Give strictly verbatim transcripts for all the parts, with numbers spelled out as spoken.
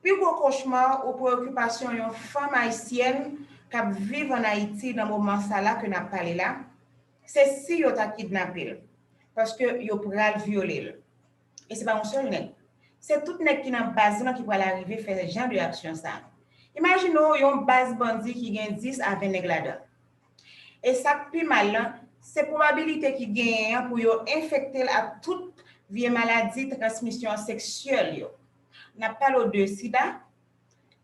Pi gwo kochma ou preyokipasyon yon fanm ayisyèn k ap viv ann Ayiti nan moman sa la ke n ap pale la, se si yo ta kidnape l, paske yo pral vyole l. E se pa yon sèl nèg. Se tout nèg ki nan baz lan ki pral arive fè jan de aksyon sa. Imajine w yon baz bandi ki gen dis a ven nèg ladan. E sa k pi mal lan, se pwobabilite ki genyen an pou yo enfekte l ak tout vye maladi transmisyon seksyèl yo. N ap pale w de sida,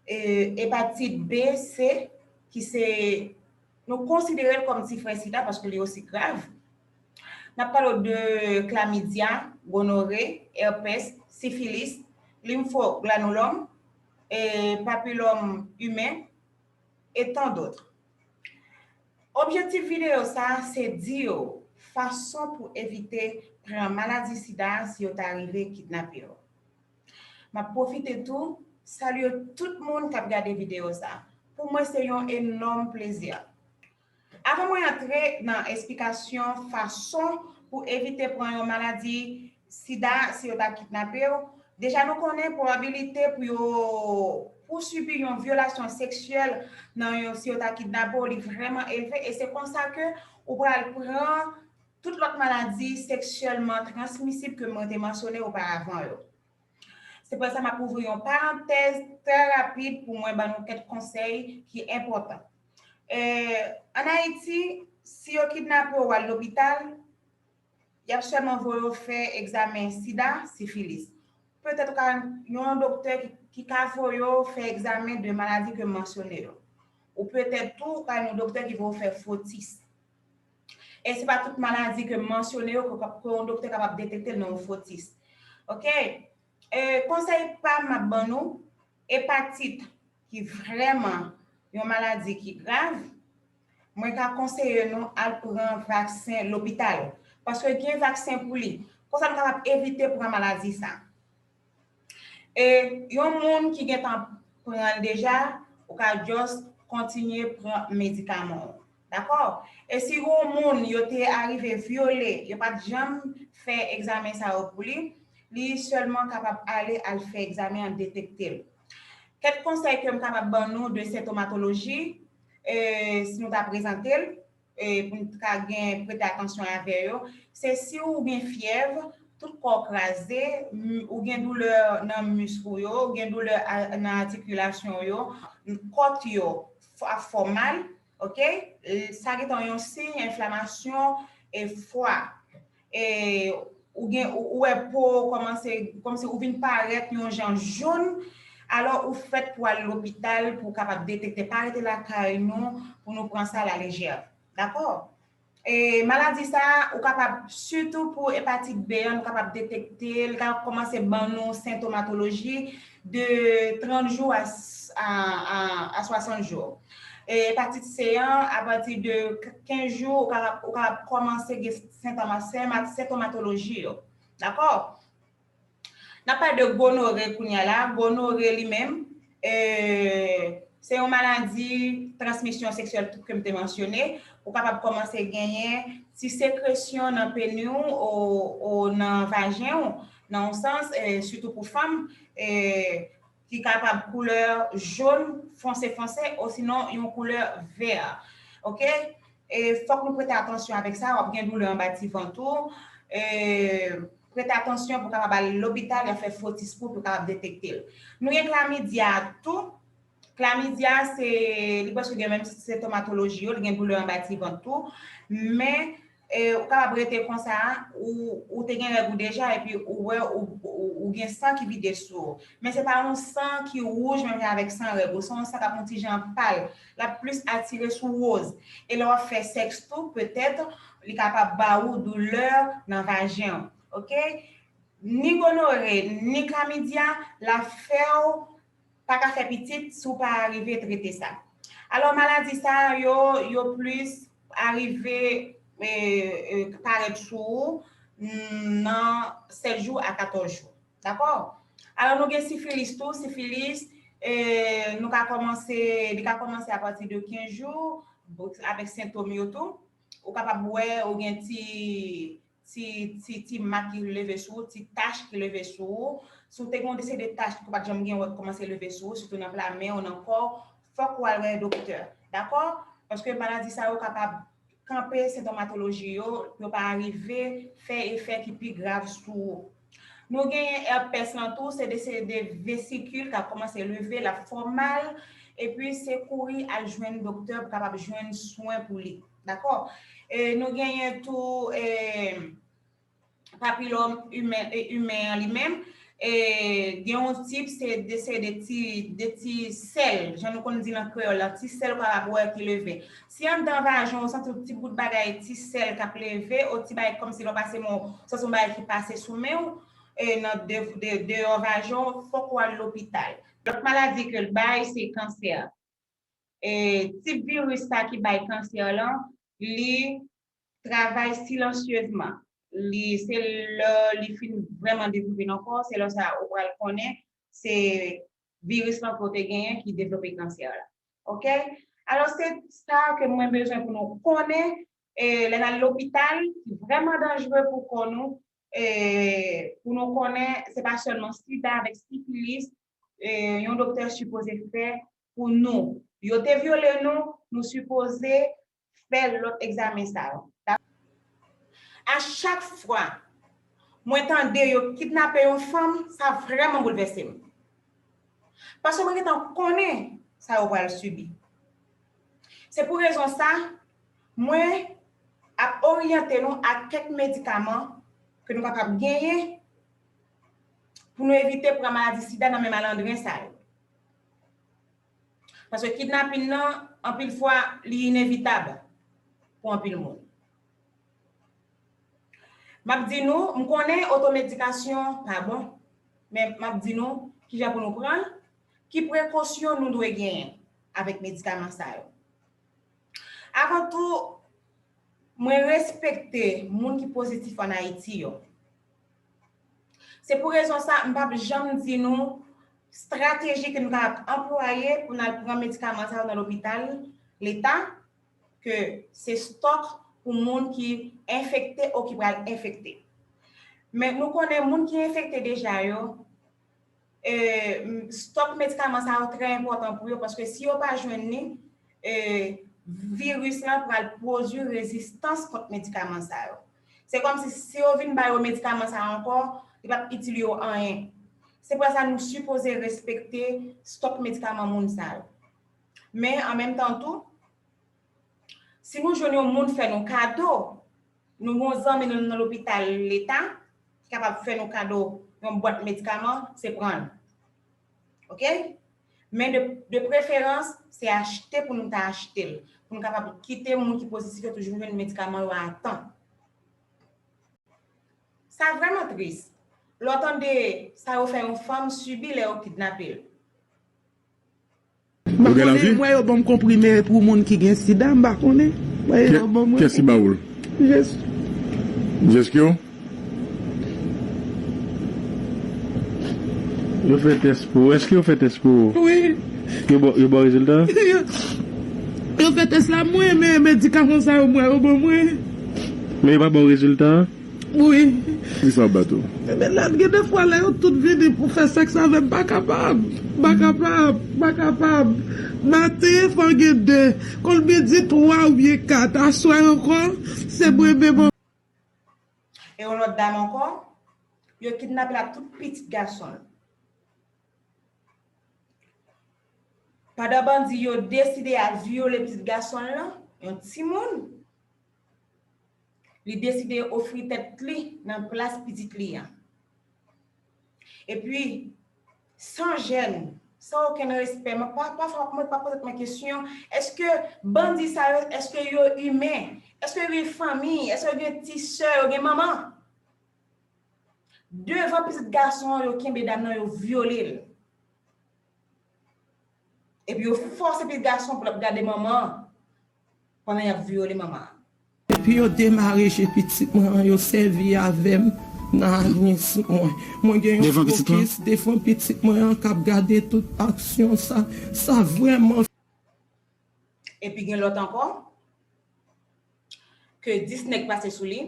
e, epatit B, C, ki se, nou konsidere l kòm ti frè sida paske li osi grav. N ap pale w de klamidya, gonore, èpès, sifilis, limfogranulòm, e papilòm imen, e tan dòt. Objektif videyo sa a se di yo fason pou evite pran maladi sida si yo ta rive kidnape w. M ap pwofite tou salye tout moun k ap gade videyo sa. Pou mwen, se yon enòm plezi. Avan mwen antre nan esplikasyon fason pou evite pran yon maladi sida si yo ta kidnape w, deja nou konnen pwobabilite pou yo, pou sibi yon vyolasyon seksyèl nan yon, si yo ta kidnape w, li vrèman elve, e se konsa ke ou pral pran tout lòt maladi seksyèlman transmisib ke mwen te mansyone oparavan yo. Se pou sa m ap ouvri yon parantèz trè rapid pou mwen ban nou kèk konsèy ki enpòtan. E, ann Ayiti, si yo kidnape w, w al lopital, y ap sèlman voye w fè egzamen sida, sifilis. Petèt ou ka yon doktè ki, ki ka voye w fè egzamen de maladi ke m mansyone yo. Ou petèt tou ka yon doktè ki voye w fè fotis. E se pa tout maladi ke m mansyone yo ke, ke yon doktè kapab detekte l nan yon fotis. Oke? E, konsèy pa m ap ban nou, epatit ki vrèman yon maladi ki grav, mwen ka konseye nou al pran vaksen lopital. Paske gen vaksen pou li. Konsa nou kapab evite pran maladi sa. E yon moun ki gentan pran l deja, ou ka just kontinye pran medikaman w. Dakò? E si yon moun yo te arive vyole, yo pa t janm fè egzamen sa yo pou li, li sèlman kapab ale al fè egzamen an, detekte l. Kèk konsèy ke m kapab ban nou de sentomatoloji, e, si nou ta prezante l, e, pou n ka gen prete atansyon avè yo, se si ou gen fyèv, tout kò w kraze, m, ou gen doulè nan misk ou yo, ou gen doulè a, nan atikilasyon w yo, kòt yo f-, ap fè w mal, oke? E, sa gentan yon siy enflamasyon e fwa. E, ou gen, ou, ou wè po w kòmanse, kòmsi ou vin parèt yon jan jòn, alò ou fèt pou al lopital pou w kapab detekte. Pa rete lakay nou pou nou pran sa alalejè. Dakò? E maladi sa a, ou kapab, sitou pou epatit B an, nou kapab detekte l, li ka kòmanse ban nou sentomatoloji de trant jou a, a, a, a swasant jou. E epatit C an, apati de kenz jou, ou kapab, ou kapab kòmanse gen sentoma-, sema-, sentomatoloji yo. Dakò? N ap pale de gonore kounye a la. Gonore li menm, e, se yon maladi transmisyon seksyèl tou ke m te mansyone. Ou kapab kòmanse genyen ti sekresyon nan peni w, o, o nan vajen w, nan yon sans, e, sitou pou fanm, e, ki kapab koulè jòn fonse fonse, osinon yon koulè vè. Oke? E fòk nou prete atansyon avèk sa, w ap gen doulè anba ti vant ou. E prete atansyon pou w kapab al lopital, y ap fè fotis pou, pou w kapab detekte l. Nou gen klamidya tou. Klamidya, se, li prèske gen menm sentomatoloji yo, li gen doulè anba ti vant tou. Men, e, ou kapab rete konsa, ou, ou te gen règ ou deja, epi ou wè, ou, ou, ou gen san ki vide sou ou. Men se pa yon san ki wouj menm jan avèk san règ ou. Se yon san k ap yon ti jan pal. L ap plis atire sou woz. E lè w ap fè sèks tou, petèt, li kapab ba ou doulè nan vajen w. Oke? Ni gonore, ni klamidya, l ap fè w pa ka fè pitit si w pa rive trete sa. Alò, maladi sa yo, yo plis arive, e, e, parèt sou ou, mm, nan sèt jou a katòz jou. Dakò? Alò, nou gen sifilis tou. Sifilis, e, nou ka kòmanse, li ka kòmanse apati de kenz jou, avèk sentòm yo tou. Ou kapab wè, ou gen ti, ti, ti, ti mak ki leve sou ou, ti tach ki leve sou ou, Si w te gen yon seri de tach ke w pa t janm gen, w kòmanse leve sou ou, sitou nan pla men w, nan kò w, fòk ou al wè doktè. Dakò? Paske maladi sa yo kapab kanpe sentomatoloji yo, pou yo pa rive fè efè ki pi grav sou ou. Nou genyen herpès lan tou, se de, se de vesikil k ap kòmanse leve, l ap fè w mal, epi se kouri al jwenn doktè pou kapab jwenn swen pou li. Dakò? E nou genyen tou, e, papilòm imen, e, imen an li menm, e, gen yon tip, se de, se de ti, de ti sèl, jan nou konn di nan kreyòl la, ti sèl ou kapab wè ki leve. Si anndan vajen w, ou santi yon ti bout bagay, ti sèl k ap leve, ou ti bagay kòmsi lè w pase men w, santi yon bagay ki pase sou men w, e, nan de, de, deyò vajen w, fòk ou al lopital. Lòt maladi ke l bay, se kansè. E, tip viris sa ki bay kansè lan, li travay silansyezman. Li, se lè li fin vrèman devlope nan kò w, se lè sa ou pral konnen se viris lan ke w te genyen ki devlope kansè la. Oke? Alò, se sa ke mwen bezwen pou nou konnen, e, lè n al lopital, ki vrèman danjere pou kò nou, e, pou nou konnen se pa sèlman sida avèk sifilis, e, yon doktè sipoze fè pou nou. Yo te vyole nou, nou sipoze fè lòt egzamen sa yo. A chak fwa mwen tande yo kidnape yon fanm, sa vrèman boulvèse m. Paske mwen gentan konnen sa yo pral sibi. Se pou rezon sa, mwen ap oryante nou ak kèk medikaman ke nou kapab genyen pou nou evite pran maladi sida nan men malandren sa yo. Paske kidnapin nan, anpil fwa, li inevitab pou anpil moun. M ap di nou, m konnen otomedikasyon pa bon, men m ap di nou kijan pou nou pran l, ki prekosyon nou dwe genyen avèk medikaman sa yo. Avan tou, mwen respekte moun ki pozitif ann Ayiti yo. Se pou rezon sa, m p ap janm di nou estrateji ke nou kapab anplwaye pou n al pran medikaman sa yo nan lopital leta, ke se stòk pou moun ki enfekte ou ki pral enfekte. Men nou konnen moun ki enfekte deja yo, e, m, stòk medikaman sa yo trè enpòtan pou yo, paske si yo pa jwenn li, e, viris lan pral pwodui rezistans kont medikaman sa yo. Se kòmsi si yo vin ba yo medikaman sa yo ankò, li p ap itil yo anyen. Se pou sa nou sipoze respekte stòk medikaman moun sa yo. Men an menm tan tou, si nou jwenn yon moun fè nou kado, nou gen yon zanmi nou nan lopital leta ki kapab fè nou kado yon bwat medikaman, se pran l. Oke? Men de, de preferans, se achte pou nou ta achte l. Pou nou kapab kite moun ki pozitif yo toujou jwenn medikaman yo a tan. Sa vrèman tris. Lè w tande sa yo fè yon fanm sibi lè yo kidnape l. M pa konnen, m wè yo ban m konprime pou moun ki gen sida, m pa konnen. M wè yo ban mwen. Kiyès ki ba ou l? Jès. Jès ki yo? Yo fè tès pou ou. Èske yo fè tès pou ou? Wi. Yo ba, yo ba w rezilta? Yo, yo fè tès la, mwen, men medikaman sa yo, m wè yo ban mwen. Men yo pa ba w rezilta? Wi. Kisa w bat ou? Ebyen, la, gen de fwa, lè yo tout vini pou fè sèks avè m, m pa kapab. M pa kapab. M pa kapab. Maten, fò gen de. Kon l midi, twa oubyen kat. Aswè ankò, se mwen menm. E yon lòt dam ankò, yo kidnape l ak tout pitit gason l. Pandan bandi yo deside al vyole pitit gason l lan, yon timoun, li deside ofri tèt li nan plas pitit li an. Epi, san jèn, san okenn respè, mwen pa, pafwa mwen pa poze mwen kesyon, èske bandi sa yo, èske yo imen? Èske yo gen fanmi? Èske yo gen ti sè, yo gen manman? Devan pitit gason an, yo kenbe dam nan, yo vyole l. Epi yo fòse pitit gason pou l ap gade manman an pandan y ap vyole manman an. Epi yo demare je pitit mwen an, yo sèvi avè m nan anyès mwen. Mwen gen yon fokis devan pitit mwen an k ap gade tout aksyon sa. Sa vrèman. Epi gen lòt ankò, ke dis nèg pase sou li.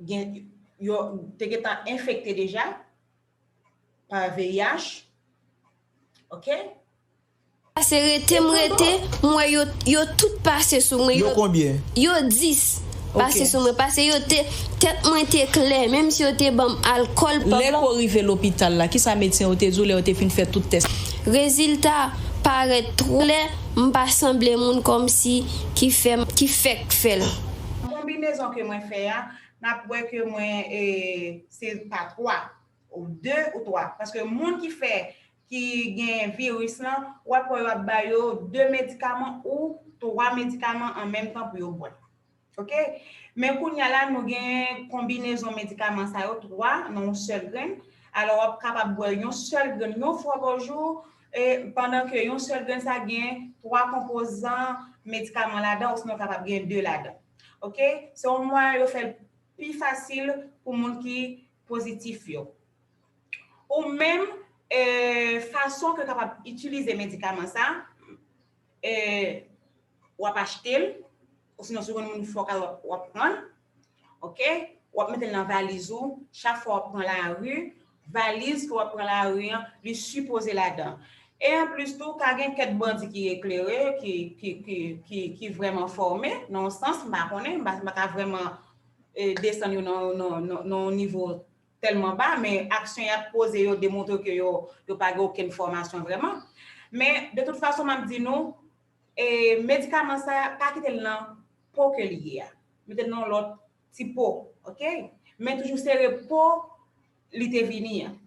Gen, yo te gentan enfekte deja pa V I H. Oke? Pase rete m rete, m wè yo, yo tout pase sou mwen. Yo konbyen? Yo dis pase sou mwen. Pase yo te, tèt mwen te klè, menm si yo te ban m alkòl. Lè ke w rive lopital la, kisa medsen yo te di w lè yo te fin fè tout tès? Rezilta parèt twò klè, m pa sanble moun kòmsi ki fè, ki fèk fè l. Konbinezon ke mwen fè a, n ap wè ke mwen, e, se pa twa, ou de ou twa. Paske moun ki fè, ki gen viris lan, w ap wè yo ap ba yo de medikaman ou twa medikaman an menm tan pou yo bwè. Oke? Men kounye a la, nou gen konbinezon medikaman sa yo, twa, nan yon sèl grenn. Alò, w ap kapab bwè yon sèl grenn yon fwa pa jou, e pandan ke yon sèl grenn sa gen twa konpozan medikaman ladan, osinon kapab gen de ladan. Oke? Se yon mwayen yo fè l pi fasil pou moun ki pozitif yo. Ou menm, e, fason ke w kapab itilize medikaman sa, e, w ap achte l, osinon si w konn moun fòkal w ap, w ap pran l, oke? W ap mete l nan valiz ou, chak fwa w ap pran lari, valiz ke w ap pran lari an, li sipoze ladan. E anplis tou, ka gen kèk bandi ki eklere, ki, ki, ki, ki, ki vrèman fòme, nan yon sans, m pa konnen, m pa, m pa ka vrèman, e, desann yo nan, nan, nan, nan yon nivo tèlman ba, men aksyon y ap poze yo demontre ke yo, yo pa gen okenn fòmasyon vrèman. Men, de tout fason, m ap di nou, e, medikaman sa, pa kite l nan po ke li ye a. Mete l nan yon lòt ti po, oke? Men toujou sere po li te vini an.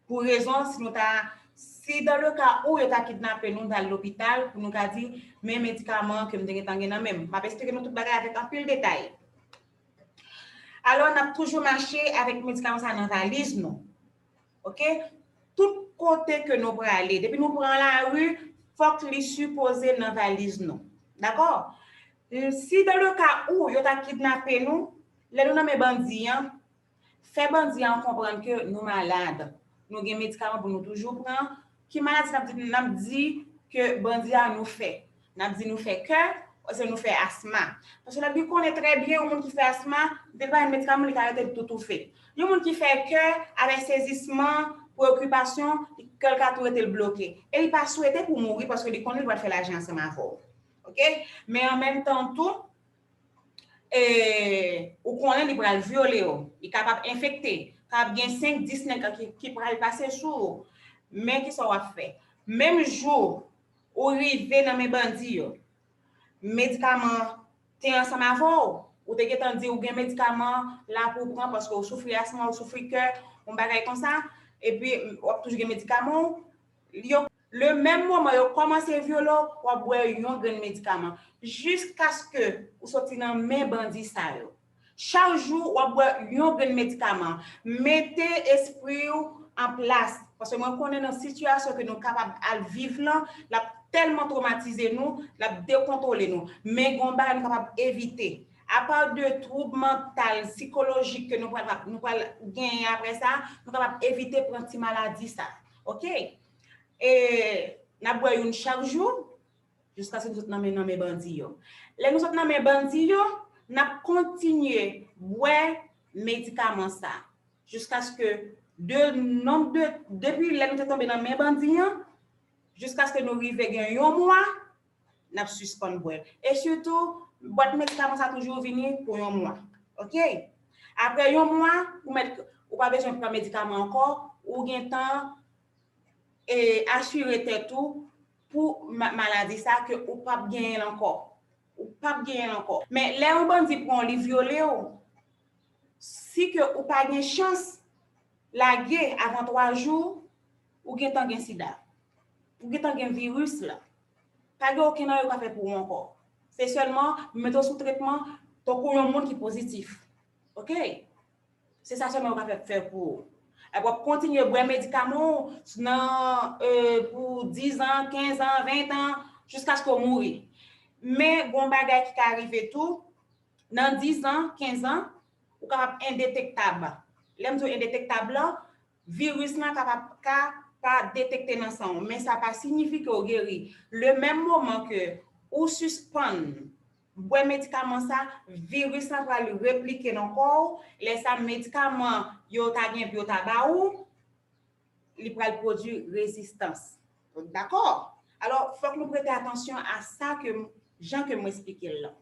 Pou rezon, si nou ta, si dans le cas où yo ta kidnape nou, nou ta al lopital, pou nou ka di, men medikaman ke m te gentan gen nan men m. M ap esplike nou tout bagay avèk anpil detay. Alò, n ap toujou mache avèk medikaman sa nan valiz nou. Oke? Tout kote ke nou prale, depi nou pran lari, fòk li sipoze nan valiz nou. Dakò? Si dans le cas où yo ta kidnape nou, lè nou nan men bandi an, fè bandi an konprann ke nou malad. Nou gen medikaman pou nou toujou pran. Ki maladi n ap di, n ap di ke bandi a nou fè? N ap di nou fè kè, oubyen nou fè asma. Paske lè li konnen trè byen yon moun ki fè asma, depi l pa jwenn medikaman, li ka rete tou toufe. Yon moun ki fè kè, avèk sezisman, preokipasyon, kè l ka tou rete l bloke. E li pa swete pou mouri paske li konnen li pral fè lajan ansanm avè w. Oke? Men an menm tan tou, e, ou konnen li pral vyole w. Li kapab enfekte. Kapab gen senk, dis nèg ki, ki pral pase sou ou. Men kisa w ap fè? Menm jou ou rive nan men bandi yo, medikaman te ansanm avè w. Ou te gentan di ou gen medikaman la pou w pran paske ou soufri asma, ou soufri kè, yon bagay konsa. Epi w ap toujou gen medikaman w. Yo, le menm moman yo kòmanse vyole w, w ap bwè yon grenn medikaman. Jiskaske ou soti nan men bandi sa yo. Chak jou, w ap bwè yon grenn medikaman. Mete espri w an plas. Paske mwen konnen nan sitiyasyon ke nou kapab al viv lan, l ap tèlman twomatize nou, l ap dekontwole nou. Men gen yon bagay nou kapab evite. Apa de twoub mantal, sikolojik ke nou pral, nou pral genyen apre sa, nou kapab evite pran ti maladi sa. Oke? E n ap bwè youn chak jou, jiskaske nou sot nan men, nan men bandi yo. Lè nou sot nan men bandi yo, n ap kontinye bwè medikaman sa. Jiskaske de nonb de, depi lè nou te tonbe nan men bandi an, jiskaske nou rive gen yon mwa, n ap sispann bwè l. E sitou, bwat medikaman sa toujou vini pou yon mwa. Oke? Apre yon mwa, ou mèt, ou pa bezwen pran medikaman ankò, ou gentan, e, asire tèt ou pou ma-, maladi sa ke ou p ap genyen l ankò. Ou p ap genyen l ankò. Men lè yon bandi pran w, li vyole w, si ke ou pa gen chans lage avan twa jou, ou gentan gen sida. Ou gentan gen viris la. Pa gen okenn nan yo ka fè pou ou ankò. Se sèlman mete w sou tretman tankou yon moun ki pozitif. Oke? Se sa sèlman yo ka fè, fè pou ou. Epi w ap kontinye bwè medikaman w nan, e, pou diz an, kenz an, ven an, jiskaske w mouri. Men gen yon bagay ki ka rive tou, nan diz an, kenz an, ou kapab endetektab. Lè m di w endetektab la, viris lan kapab ka pa detekte nan san w, men sa pa siyifi ke w geri. Le menm moman ke ou sispann Bwè medikaman sa, viris lan pral replike nan kò w. Lè sa medikaman yo ta gen pou yo ta ba ou, li pral pwodui rezistans. Dakò? Alò, fòk nou prete atansyon a sa ke m, jan ke m esplike l lan.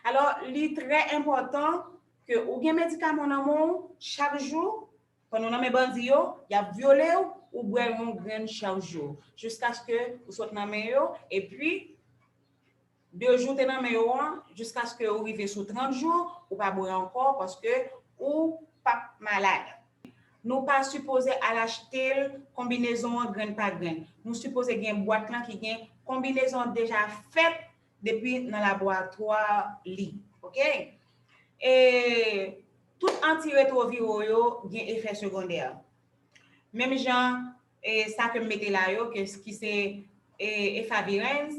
Alò, li trè enpòtan ke ou gen medikaman nan men w chak jou, pandan w nan men bandi yo, y ap vyole w, ou bwè yon grenn chak jou, jiskaske ou sot nan men yo, epi de jou te nan men yo an, jiskaske ou rive sou trant jou, ou pa bwè ankò, paske ou p ap malad. Nou pa sipoze al achte l konbinezon an grenn pa grenn. Nou sipoze gen bwat lan ki gen konbinezon an deja fèt depi nan laboratwa li. Oke? E tout antiretwoviro yo gen efè segondè. Menm jan e sa ke m mete la yo, ke, ki se e, efavirenz,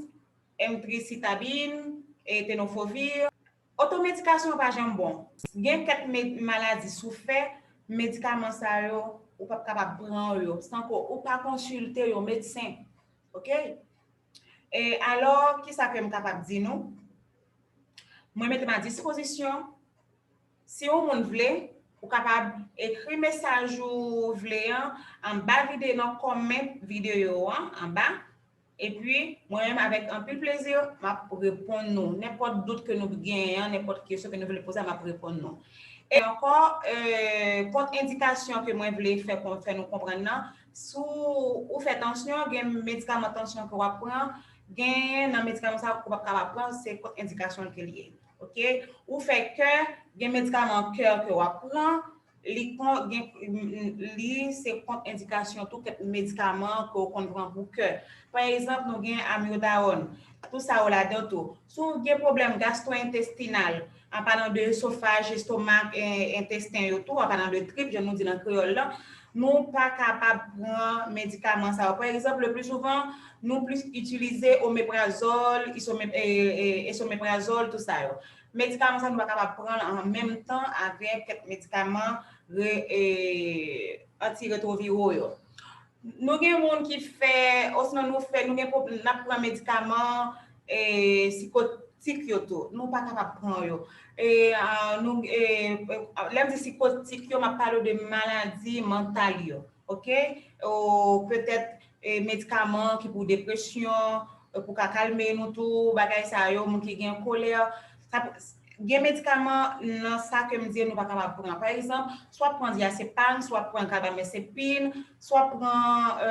emtricitabine, e tenofovir. Otomedikasyon pa janm bon. Gen kèk me-, maladi, si w fè medikaman sa yo, ou p ap kapab pran yo san ke ou pa konsilte yon medsen. Oke? E alò, kisa ke m kapab di nou? Mwen mete m a dispozisyon. Si yon moun vle, ou kapab ekri mesaj ou vle an anba videyo, nan kòmantè videyo an, anba. Epi, mwen menm, avèk anpil plezi, m ap reponn nou. Nenpòt dout ke nou genyen an, nenpòt kesyon ke nou vle poze a, m ap reponn nou. E ankò, e, kont endikasyon ke mwen vle fè, fè nou konprann nan, si w fè tansyon, gen medikaman tansyon ke w ap pran, gen nan medikaman sa ke w p ap kapab pran, se kont endikasyon ke l ye. Oke? Ou fè kè, gen medikaman kè ke w ap pran, li kon, gen, li se kont endikasyon tou kèk medikaman ke w konn pran pou kè. Pa egzanp, nou gen amyodawòn, tou sa yo ladan tou. Si w gen pwoblèm gastwoentestinal, an palan de esofaj, estomak, e, entesten yo tou, an palan de trip, jan nou di nan kreyòl la, nou pa kapab pran medikaman sa yo. Pa egzanp, le pli souvan, nou plis itilize omeprazòl, isome-, e, e, esomeprazòl, tou sa yo. Medikaman sa nou pa kapab pran l an menm tan avèk kèk medikaman re-, e, antiretwoviro yo. Nou gen moun ki fè, osinon nou fè, nou gen pwob-, n ap pran medikaman, e, sikotik yo tou. Nou pa kapab pran yo. E, a, nou, e, e, lè m di sikotik yo, m ap pale de maladi mantal yo. Oke? Ou petèt, e, medikaman ki pou depresyon, e, pou ka kalme nou tou, bagay sa yo, moun ki gen kolè. Sa, gen medikaman nan sa ke m di nou pa kapab pran. Pa egzanp, swa pran diazepam, swa pran karbamazepin, swa pran, e,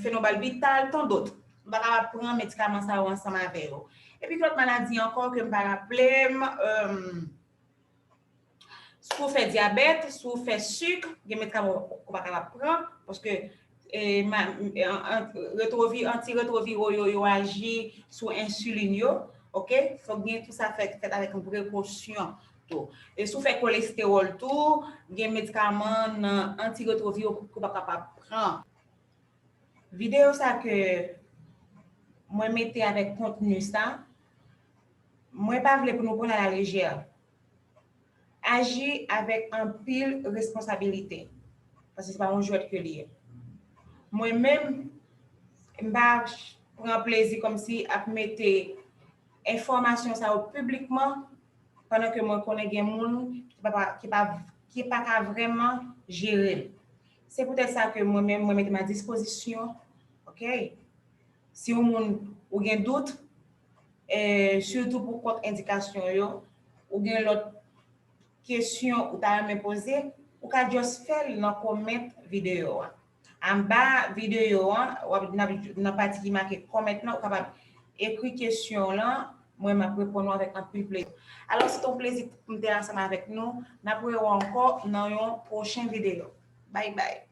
fenobalbital, tan dòt. Nou pa kapab pran medikaman sa yo ansanm avè yo. Epi ki lòt maladi ankò ke m pa raple m, e, si w fè dyabèt, si w fè sik, gen medikaman ou pa kapab pran, paske, e, ma-, e, an-, an-, retwovi-, antiretwoviro yo, yo aji sou ensilin yo, oke? Fòk gen tou sa fèt, fèt avèk yon prekosyon tou. E si w fè kolestewòl tou, gen medikaman nan antiretwoviro ke w pa kapab pran. Videyo sa ke mwen mete avèk kontni sa, mwen pa vle pou nou pran l alalejè. Aji avèk anpil responsabilite, paske se pa yon jwèt ke li ye. Mwen menm, m pa pran plezi kòmsi ap mete enfòmasyon sa yo piblikman, pandan ke mwen konnen gen moun ki pa, ki pa, ki pa ka vrèman jere l. Se poutèt sa ke mwen menm, mwen mete m a dispozisyon, oke? Si yon moun, ou gen dout, e, sitou pou kont endikasyon yo, ou gen lòt kesyon ou ta renmen poze, ou ka just fè l nan kòmantè videyo a. Anba videyo an, w ap, nan, nan pati ki make comment lan, ou kapab ekri kesyon w lan, mwen m ap reponn ou avèk anpil plezi. Alò, se te yon plezi pou m te ansanm avèk nou. N ap wè w ankò nan yon pwochen videyo. Bye bye.